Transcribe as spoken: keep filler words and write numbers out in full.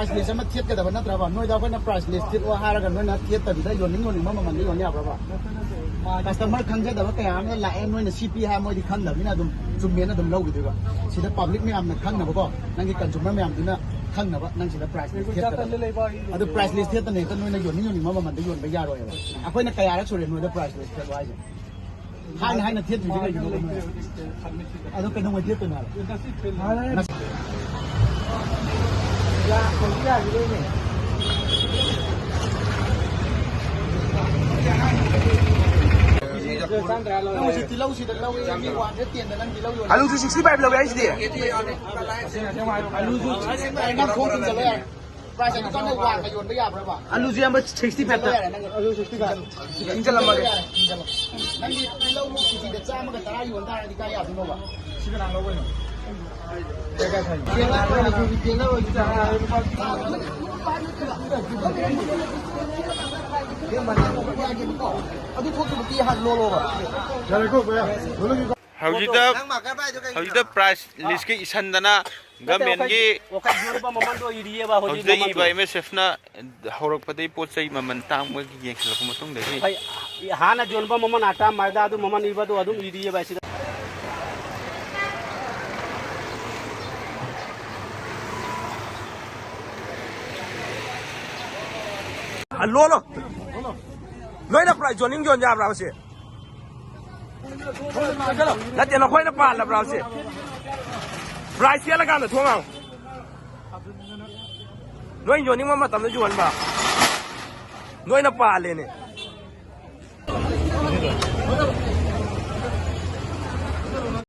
Price list ꯑꯃ ꯊꯦꯠꯀꯗꯕ ꯅꯠꯇ꯭ꯔꯕ? ꯅꯣꯏꯗ ꯑꯩꯈꯣꯏꯅ price list ꯊꯦꯠꯂꯣ ꯍꯥꯏꯔꯒ ꯅꯣꯏꯅ ꯊꯦꯠꯇꯕꯤꯗ ꯌꯣꯟꯅꯤꯡ ꯌꯣꯟꯅꯤꯡꯕ ꯃꯃꯜꯗ ꯌꯣꯟ ꯌꯥꯕ꯭ꯔꯕ? Customer ꯈꯪꯖꯗꯕ ꯀꯌꯥ ꯑꯃ ꯂꯥꯛꯑꯦ, ꯅꯣꯏꯅ ꯁꯤ ꯄꯤ ꯍꯥꯏ, ꯃꯣꯏꯗꯤ ꯈꯪꯗꯕꯅꯤꯅ ꯑꯗꯨꯝ ꯆꯨꯝꯃꯦꯅ ꯑꯗꯨꯝ ꯂꯧꯈꯤꯗꯣꯏꯕ꯫ ꯁꯤꯗ public ꯃꯌꯥꯝꯅ ꯈꯪꯅꯕꯀꯣ, ꯅꯪꯒꯤ consumer ꯃꯌꯥꯝꯗꯨꯅ ꯈꯪꯅꯕ, ꯅꯪ ꯁꯤꯗ price list ꯊꯦꯠꯀꯗꯕ꯫ ꯑꯗꯨ price list ꯊꯦꯠꯇꯅ ꯍꯦꯛꯇ ꯅꯣꯏꯅ ꯌꯣꯟꯅꯤꯡ ꯌꯣꯟꯅꯤꯡꯕ ꯃꯃꯜꯗ ꯌꯣꯟꯕ ꯌꯥꯔꯣꯏꯕ꯫ ꯑꯩꯈꯣꯏꯅ ꯀꯌꯥꯔꯛ ꯁꯨꯔꯦ ꯅꯣꯏꯗ price list ꯊꯦꯠꯂꯣ ꯍꯥꯏꯁꯦ? ꯍꯥꯏꯅ ꯍꯥꯏꯅ ꯊꯦꯠꯇ꯭ꯔꯤꯁꯦ ꯀꯩꯒꯤꯅꯣ ꯅꯣꯏ? ꯑꯗꯣ ꯀꯩꯗꯧꯉꯩ ꯊꯦꯠꯇꯣꯏꯅꯣ ꯍꯥꯏꯕ? ꯅꯪ ꯍꯧꯖꯤꯛ ꯇꯤꯜꯍꯧꯁꯤꯗ ꯂꯧꯏ, ꯃꯤ one hundred ten ꯗ ꯅꯪ ꯇꯤꯜꯍꯧ ꯌꯣꯜꯂꯤ꯫ ꯑꯂꯨꯁꯨ sixty five ꯂꯧꯋꯦ ꯍꯥꯏꯁꯤꯗꯤ꯫ ꯑꯂꯨꯁꯨ ꯅꯪ ꯈꯣꯡ ꯊꯤꯡꯖꯜꯂꯣ ꯌꯥꯔꯦ꯫ Price ꯑꯗꯨ ꯀꯟꯅ ꯋꯥꯡꯅ ꯌꯣꯟꯕ ꯌꯥꯕ꯭ꯔꯕ? ꯑꯂꯨꯁꯦ ꯏꯌꯥꯝꯕ sixty five ꯇ꯫ ꯌꯥꯔꯦ, ꯅꯪ ꯑꯂꯨ sixty five꯫ ꯊꯤꯡꯖꯜꯂꯝꯃꯒꯦ꯫ ꯌꯥꯔꯦ, ꯊꯤꯡꯖꯜꯂꯣ꯫ ꯅꯪꯒꯤ ꯇꯤꯜꯍꯧ ꯀꯦꯖꯤꯗ ꯆꯥꯝꯃꯒ ꯇꯔꯥ ꯌꯣꯟ ꯇꯥꯔꯗꯤ ꯀꯥꯏ ꯌꯥꯗꯣꯏꯅꯣꯕ? ꯁꯤ ꯀꯅꯥ ꯂꯧꯕꯩꯅꯣ? ꯑꯗꯨ ꯊꯣꯛꯈꯤꯕꯗꯤ ꯍꯥꯟꯅ ꯂꯣꯜꯂꯣꯕ꯫ ꯌꯥꯔꯦꯀꯣ, ꯚꯥꯏ꯫ ꯍꯧꯖꯤꯛꯇ ꯅꯪ marker ꯄꯥꯏꯗꯣ ꯀꯩꯒꯤꯅꯣ? ꯍꯧꯖꯤꯛꯇ price list ꯀ ꯏꯁꯟꯗꯅ ꯅꯠꯇꯦ, government ꯀꯤ ꯋꯥꯈꯜ, ꯋꯥꯈꯜ ꯌꯣꯟꯕ ꯃꯃꯜꯗꯣ ꯏꯔꯤꯑꯕ ꯍꯧꯖꯤꯛ ꯍꯧꯖꯤꯛꯇ ꯃꯃꯜꯗꯣ꯫ ꯏꯕ M S F ꯅ ꯍꯧꯔꯛꯄꯗꯒꯤ ꯄꯣꯠ ꯆꯩ ꯃꯃꯜ ꯇꯥꯡꯕꯒꯤ ꯌꯦꯡꯁꯤꯜꯂꯛꯄ ꯃꯇꯨꯡꯗꯒꯤ ꯍꯣꯏ, ꯍꯥꯟꯅ ꯌꯣꯟꯕ ꯃꯃꯜ ꯑꯇꯥ ꯃꯥꯏꯗ ꯑꯗꯨ ꯃꯃꯜ ꯏꯕꯗꯣ ꯑꯗꯨꯝ ꯏꯔꯤꯑꯕ ꯁꯤꯗ꯫ ꯂꯣꯜꯂꯣ꯫ ꯅꯣꯏꯅ price ꯌꯣꯟꯅꯤꯡ ꯌꯣꯟ ꯌꯥꯕ꯭ꯔꯥ ꯁꯤ? ꯅꯠꯇꯦ, ꯅꯈꯣꯏꯅ ꯄꯥꯜꯂꯕ꯭ꯔꯥ ꯁꯤ? Price ꯆꯦꯜꯂꯀꯥꯟꯗ ꯊꯣꯡ ꯍꯥꯡꯉꯨ꯫ ꯅꯣꯏ ꯌꯣꯟꯅꯤꯡꯕ ꯃꯇꯝꯗ ꯌꯣꯟꯕ꯫ ꯅꯣꯏꯅ ꯄꯥꯜꯂꯦꯅꯦ꯫